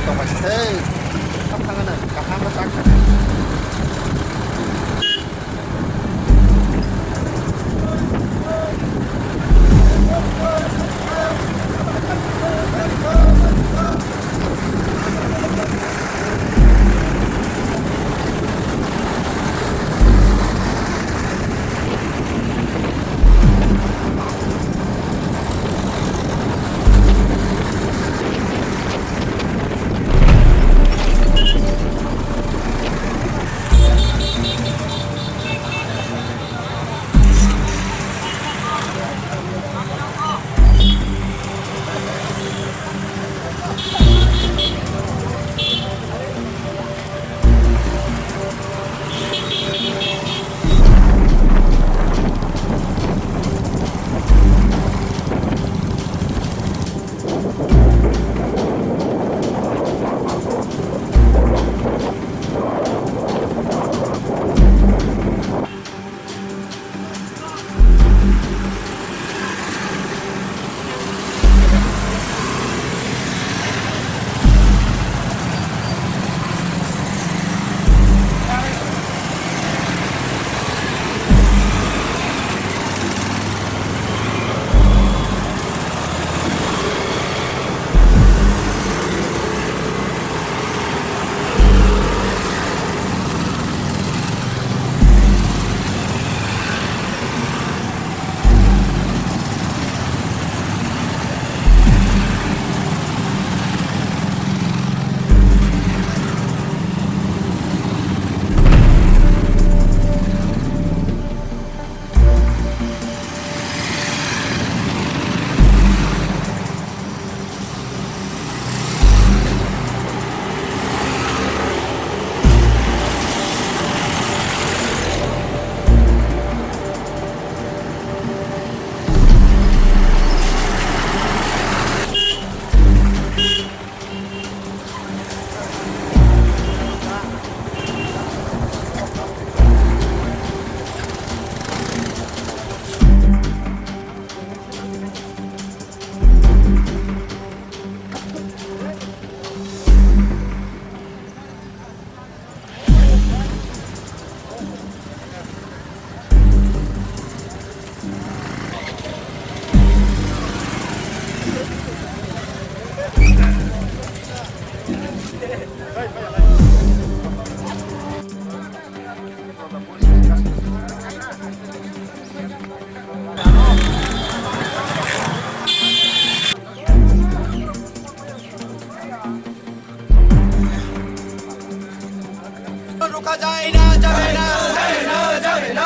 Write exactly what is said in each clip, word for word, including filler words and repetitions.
Hey, kam thangana, kaham ba sak. रुका जाए ना, जाए ना, जाए ना, जाए ना।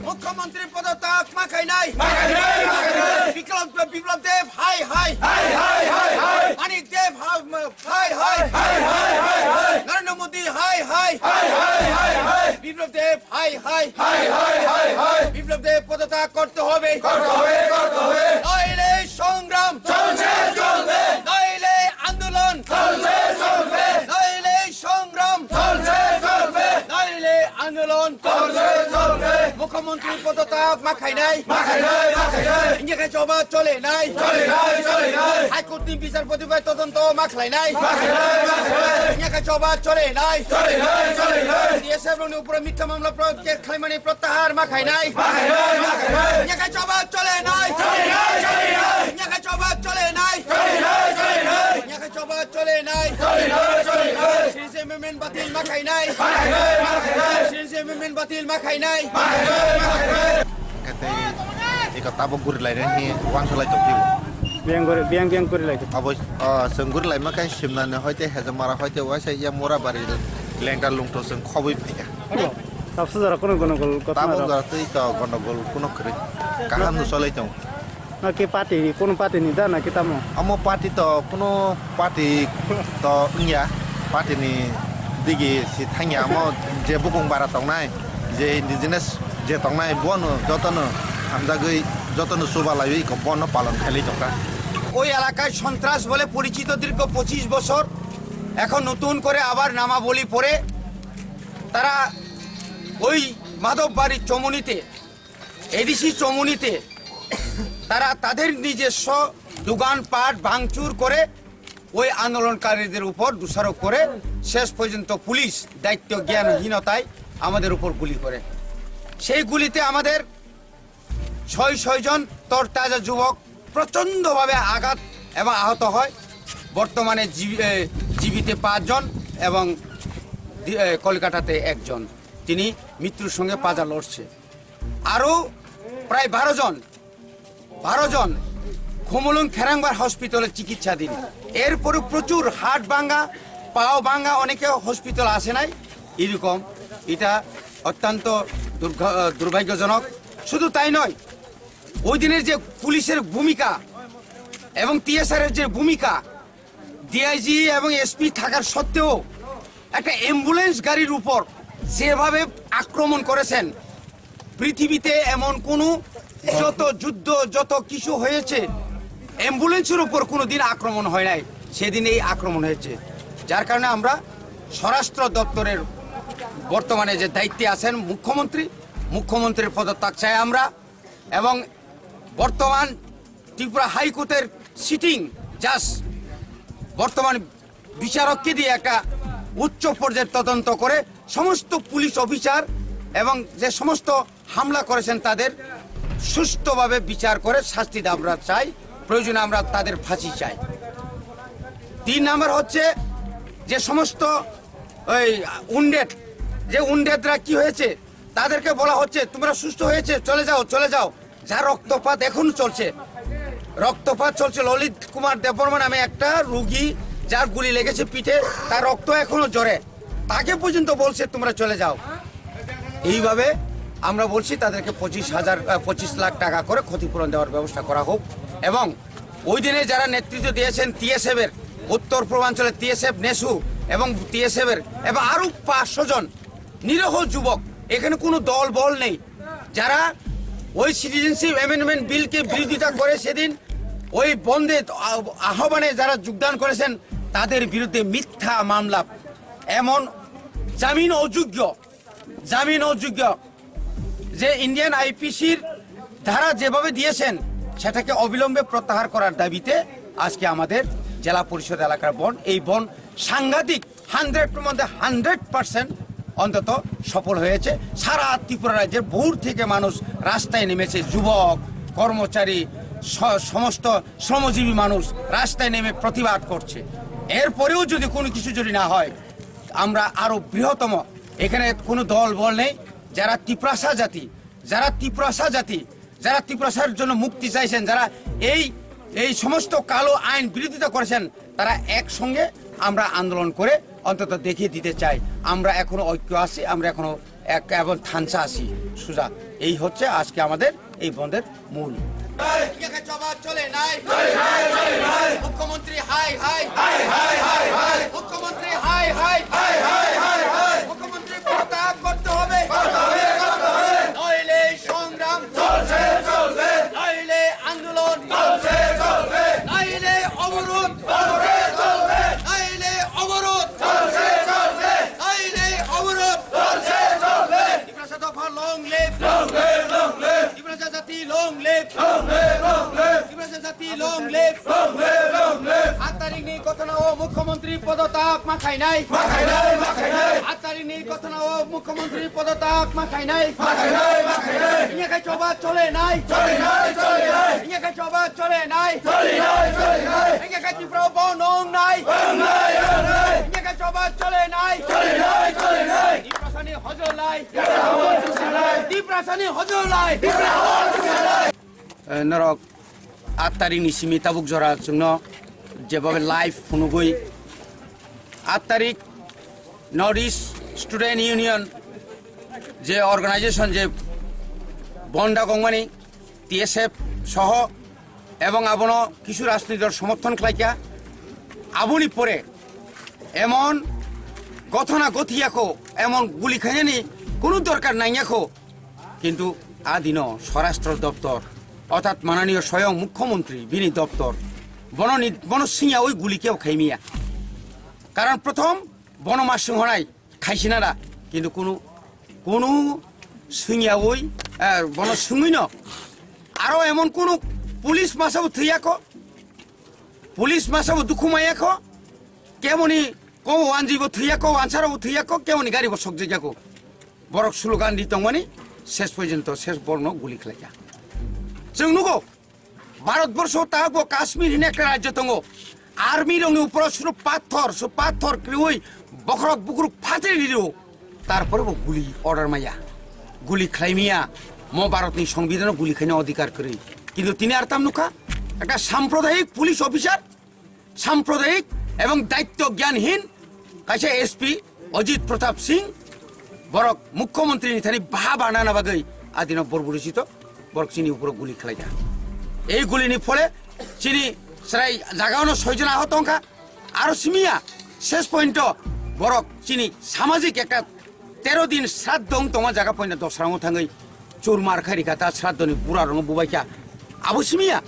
Mukhyamantri podotyag ma khainai. Ma khainai, ma khainai. Biplab, Biplab Deb, hai, hai. Hai, hai, hai, hai. Manik Deb, ha-, ma-, hai, hai. Hai, hai, hai, hai. Narendra Modi, hai, hai. Hai, hai, hai, hai. Biplab Deb, hai, hai. Hai, hai, hai, hai. Biplab দেব পদত্যাগ করতে হবে। করতে হবে, করতে হবে। নইলে সংগ্রাম চলছে, চলবে। নইলে আন্দোলন চলছে, চলবে। নইলে সংগ্রাম চলছে, চলবে। নইলে আন্দোলন চলছে, চলবে। মুখ্যমন্ত্রী পদত্যাগ ma khainai. Ma khainai, ma khainai. Hinya khe choba chole nai. Chole nai, chole nai. High Court ni বিচারপতি bai তদন্ত ma khlainai. Ma khainai, ma khainai. Hinya khe choba chole nai. Chole nai, chole nai. T S F ni upore mithya mamla pro-, khlaimani protyahar ma khainai. Ma khainai, ma khainai. Hinya khe choba chole nai. Chole nai, chole nai. Hinya khe choba chole nai. Chole nai, chole nai. Hinya khe choba chole nai. Chole nai, chole nai. Citizenship amendment batil ma khainai. Ma khainai, ma khainai. Citizenship amendment batil ma khainai. Ma khainai, ma khainai. Khe tei eko tabuk guri lainai hwnwi uansuk lai tong phio. Biyang guri, biyang, biyang guri lai tong. Abo, ah, chwng guri laima khe Simnani hoite Hejamara hoite uaisa ya Morabari lengta lungto chwng khobwi phaikha. Hello. Tabuk jora kuno gondogol ghotona Tabuk rok? Jora twi to gondogol kuno kwrwi. Kaham no cholai tongo. Na ki party, kuno party ni da na ki tamo? Amo party to kuno party to wngya. Party ni digi si thangya amo je bukung bara tongnai, je indigenous je tongnai bono jotono hamjagwi jotono chuba laiwi ko bono palon khailai tongkha. ওই এলাকায় সন্ত্রাস বলে পরিচিত দীর্ঘ পঁচিশ বছর। এখন নতুন করে আবার নামাবলী পড়ে তারা ওই মাধববাড়ির চমুনিতে, এডিসি চমুনিতে তারা তাদের নিজস্ব দোকানপাট ভাঙচুর করে ওই আন্দোলনকারীদের উপর দোষারোপ করে শেষ পর্যন্ত পুলিশ দায়িত্ব জ্ঞানহীনতায় আমাদের উপর গুলি করে। সেই গুলিতে আমাদের ছয় ছয়জন তরতাজা যুবক প্রচণ্ডভাবে আঘাত এবং আহত হয়। বর্তমানে জীবি-, এ, জীবিতে পাঁচজন এবং দি-, এ, কলকাতাতে একজন, তিনি মৃত্যুর সঙ্গে পাজা লড়ছে। আরও প্রায় বারো জন, বারো জন খুমুলুং খেরাংবার হসপিটালে চিকিৎসাধীন। এরপরে প্রচুর হাড় ভাঙা, পাও ভাঙা, অনেকে হসপিটাল আসে নাই। এরকম, এটা অত্যন্ত দুর্ঘ-, দুর্ভাগ্যজনক। শুধু তাই নয়, ওই দিনের যে পুলিশের ভূমিকা এবং টিএসআর এর যে ভূমিকা, ডিআইজি এবং এসপি থাকার সত্ত্বেও একটা অ্যাম্বুলেন্স গাড়ির উপর যেভাবে আক্রমণ করেছেন, পৃথিবীতে এমন কোনো যত যুদ্ধ, যত কিছু হয়েছে, অ্যাম্বুলেন্সের উপর কোনো দিন আক্রমণ হয় নাই, সেদিন এই আক্রমণ হয়েছে। যার কারণে আমরা স্বরাষ্ট্র দপ্তরের বর্তমানে যে দায়িত্বে আছেন মুখ্যমন্ত্রী, মুখ্যমন্ত্রীর পদত্যাগ চাই আমরা। এবং বর্তমান ত্রিপুরা হাইকোর্টের সিটিং জাজ বর্তমান বিচারককে দিয়ে একটা উচ্চ পর্যায়ের তদন্ত করে সমস্ত পুলিশ অফিসার এবং যে সমস্ত হামলা করেছেন তাদের সুষ্ঠুভাবে বিচার করে শাস্তি আমরা চাই, প্রয়োজনে আমরা তাদের ফাঁসি চাই। তিন নাম্বার হচ্ছে যে সমস্ত ওই উন্ডেড, যে উন্ডেডরা কি হয়েছে, তাদেরকে বলা হচ্ছে, "তোমরা সুস্থ হয়েছে, চলে যাও, চলে যাও।" যা রক্তপাত এখনো চলছে, রক্তপাত চলছে। ললিত কুমার দেববর্মা নামে একটা রুগী, যার গুলি লেগেছে পিঠে, তার রক্ত এখনো ঝরে। তাকে পর্যন্ত বলছে, "তোমরা চলে যাও।" এইভাবে আমরা বলছি তাদেরকে পঁচিশ হাজার, আহ, পঁচিশ লাখ টাকা করে ক্ষতিপূরণ দেওয়ার ব্যবস্থা করা হোক। এবং ওই দিনে যারা নেতৃত্ব দিয়েছেন টিএসএফ এর, উত্তর পূর্বাঞ্চলে টিএসএফ নেসু এবং টিএসএফ এর এবং আরো পাঁচশো জন নিরীহ যুবক, এখানে কোনো দল বল নেই, যারা ওই সিটিজেনশিপ অ্যামেন্ডমেন্ট বিলকে বিরোধিতা করে সেদিন ওই বন্ধে আহ-, আহ্বানে যারা যোগদান করেছেন, তাদের বিরুদ্ধে মিথ্যা মামলা, এমন জামিন অযোগ্য, জামিন অযোগ্য যে ইন্ডিয়ান আইপিসির ধারা যেভাবে দিয়েছেন, সেটাকে অবিলম্বে প্রত্যাহার করার দাবিতে আজকে আমাদের জেলা পরিষদ এলাকার বন্ধ। এই বন্ধ সাংঘাতিক, হান্ড্রেড মধ্যে হান্ড্রেড পার্সেন্ট অন্তত সফল হয়েছে। সারা ত্রিপুরা রাজ্যের ভোর থেকে মানুষ রাস্তায় নেমেছে, যুবক, কর্মচারী, স-, সমস্ত শ্রমজীবী মানুষ রাস্তায় নেমে প্রতিবাদ করছে। এরপরেও যদি কোনো কিছু যদি না হয়, আমরা আরো বৃহত্তম, এখানে কোনো দল বল নেই, যারা তিপ্রাসা জাতি, যারা তিপ্রাসা জাতি, যারা তিপ্রাসার জন্য মুক্তি চাইছেন, যারা এই, এই সমস্ত কালো আইন বিরোধিতা করেছেন, তারা একসঙ্গে আমরা আন্দোলন করে অন্তত দেখিয়ে দিতে চাই, আমরা এখনো ঐক্য আছি, আমরা এখনো এক এবং থানসা আছি। সুজা, এই হচ্ছে আজকে আমাদের এই বন্ধের মূল। মুখ্যমন্ত্রী হাই হাই। মুখ্যমন্ত্রী হাই হাই। মুখ্যমন্ত্রী পদত্যাগ করতে হবে। নইলে সংগ্রাম চলছে, চলবে। নইলে আন্দোলন চলছে, চলবে। নইলে অবরোধ চলছে, চলবে। নইলে অবরোধ চলছে, চলবে। নইলে অবরোধ চলছে, চলবে। তিপ্রাসা দফা long live। Long live, long live। Tiprasa জাতি long live। Long live, long live। Tiprasa জাতি long live। Long live, long live। আট তারিখনি ঘটনা ও মুখ্যমন্ত্রী পদত্যাগ মাখাইনাই। মাখাইনাই, মাখাইনাই। আট তারিখনি ঘটনা ও মুখ্যমন্ত্রী পদত্যাগ মাখাইনাই। মাখাইনাই, মাখাইনাই। ইংয়া খাই চবা চলে নাই। চলে নাই, চলে নাই। ইংয়া খাই চবা চলে নাই। চলে নাই, চলে নাই। ইংয়া খাই ত্রিপুরা বন্ধ নাই। বন্ধ নাই, বন্ধ নাই। ইংয়া খাই চবা চলে নাই। চলে নাই, চলে নাই। তিপ্রাসানি হজর লাই। তিপ্রাসানি হজর লাই। Norok আট তারিখনি simi tabuk jora chwngno jebobe live phunugwi, আট তারিখ North East Student Union je organization je bonda gongmani T S F soho ebong abono kisu rajniti dol somorthon khlaikha. Aboni pore emon gothona gothiyakho, emon guli khainani kunu dorkar nangyakho, kintu adino Swarashtra Doptor orthat mananiyo soyong Mukhyamantri bini doptor bono ni, bono singyawi guli kebo khaimiya. Karon prothom bono ma swnghonai khaisina da, kintu kunu, kunu swngyawi, eh, bono swngwino aro emon kunu police masabo thwiyakho, police masabo dukhu mayakho, kemoni ko wanjibo thwiyakho, wansarabo thwiyakho, kemoni garibo sokjakjakho. Borok slogan di tongmani ses porjonto ses borokno guli khlaikha. Chwng nugo, Bharat borsho tabuk bo Kashmir hinwi ekta rajyo tongo. Army rokni uporo suru pathor, su pathor kriwi bokhorok bukruk phatri rio. Tarpore bo guli order maya. Guli khlai maya. Mo Bharatni Songbidhano guli khaina odhikar kwrwi. Kintu tini ar tam nukha. Ekta sampradayik police officer, sampradayik ebong daitto gyanhin kaisa S P Ajit Pratap Singh, borok Mukhyamantri ni thani baha banana bagwi adino borbori sito, borok chini uporo guli khlaikha. Ei guli ni phole chini chwrai jaga ono soi jon ahot tongkha, aro simiya ses point o borok chini samajik ekta tero din sraddho wng tongma jaga point o dosrango thangwi churmar khai rikha ta sraddho ni bura rokno bubaikha. Abo simiya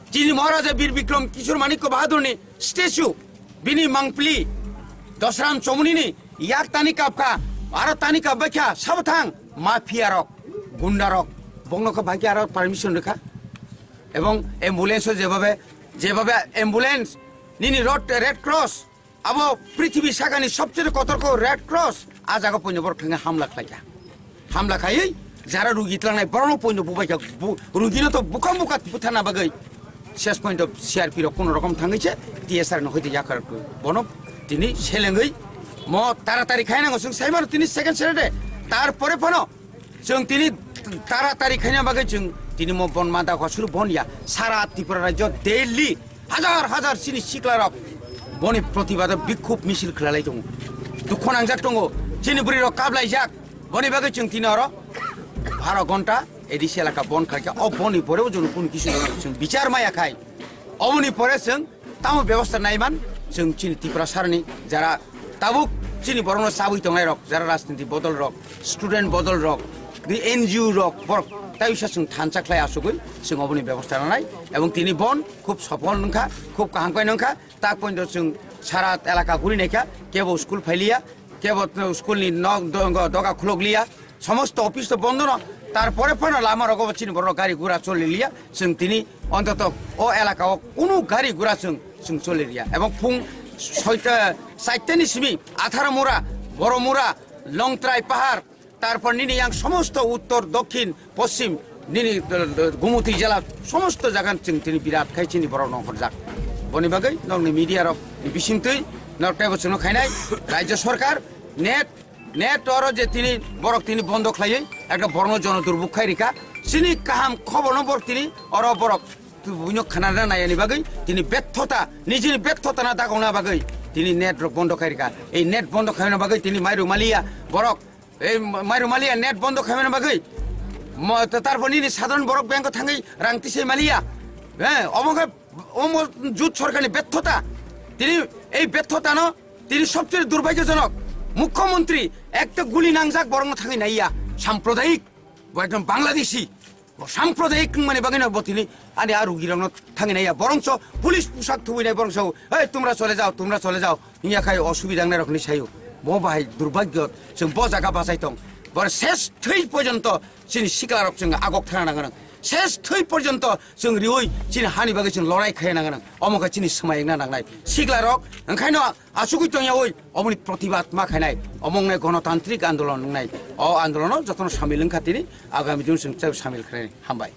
chini Maharaja Bir Bikram Kishore Manikya Bahadur ni statue, bini mangpili Dosram Chomoni ni yak tani kapkha, aro tani kapbaikha, sabo thang, mafia rok, gunda rok, bongno khe baikhe aro permission rikha. Ebong ambulance o jebabe, jebabe ambulance, nini rod, Red Cross, abo prithibi sakani sobchero kotorkho Red Cross, a jaga poino borok thangwi hamla khlaikha. Hamla khaiwi jara rugi tlangnai borokno poino bubaikha, bu-, rugino to bukha bukha buthana bagwi ses point of C R P rok kono rokom thangwi se T S R no hoite yakar bono tini selengwi mo taratari khainango chwng saimano tini second Saturday. Tar pore phano chwng tini taratari khaina bagwi chwng tini mo bon mada khosuru bon ya sara Tripura rajyo Delhi hajar hajar chini sikla rok boni protibado bikhub misil khwlalai tongo, dukho nangjak tongo, chini bwrwi rok kaplaijak. Boni bagwi chwng tini oro baro gonta A D C elaka bon khaikha. O boni pore o jono kunu kisu chwng bichar maya khai. Oboni pore chwng tamo bebosta naiman chwng chini Tiprasarni jara tabuk chini borokno chabwi tongnai rok, jara rajniti bodol rok, student bodol rok, di N G O rok, borok tai wisa chwng thansa khlai asugwi chwng oboni bebosta nanai. Ebong tini bon khub sopol wngkha, khub kaham khe wngkha. Tak pointo chwng sara elaka guri naikha, kebo school phailiya, kebo school ni nok do-, doga khulokliya, somosto office to bondo no. Tarpore phano lama rogo bo chini borok gari gura choliliya, chwng tini ontoto o elaka o kunu gari gura chwng, chwng choliliya. Ebong phung soita, saitani simi Atharamura, Boromura, Longtrai Pahar, Tarpor nini yang somosto uttor, dokhin, poschim, nini, eh, Gumutri jela somosto jagan chwng tini birat khai chini borok nongkhorjak. Boni bagwi nokni media rok bisingtwi nok teibo chwngno khainai Rajya Sorkar net, net oro je tini borok tini bondo khlaiwi ekta borokno jono durbuk khai rikha. Chini kaham khoborno borok tini oro borok buino khanana nayani bagwi tini bethota, nijini bethota na dagokna bagwi tini net rok bondo khai rikha. Ei net bondo khaina bagwi tini mairu maliya borok Ei ma-, mairu maliya net bondo khaimani bagwi. Mo-, ta-, tarpor nini sadharan borok bank o thangwi rang tisai maliya. He, omo khe, omo jut sorkarni bethota. Tini ei bethotano tini sobcheye durbhagyojonok. Mukhyamantri ekta guli nangjak borokno thangwi naiya. Sampradayik, bo ekdom Bangladeshi. Bo sampradayik wngmani bagwino bo tini ani a rugirokno thangwi naiya. Borongso police pusak thubui nai borongso, "Ei, tumra chole jao, tumra chole jao," hingya khai osubida wngnairok hinwi saio. Bo bahai durbhagyo, chwng bo jaga bachai tong. Boro ses thwi porjonto chini siklarok chwng agok thana nang gwnang. Ses thwi porjonto chwng riui chini hani bagwi chwng lorai khaiya nang gwnang. Omo khe chini swmai wngna nangnai. Siklarok, wngkhaino Achugwi tongyawi oboni protibad ma khainai, omo wngnai gonotantrik andolon wngnai. O andolono jotono samil wngkha tini, agami din chwng tei samil khlainai. Hambai.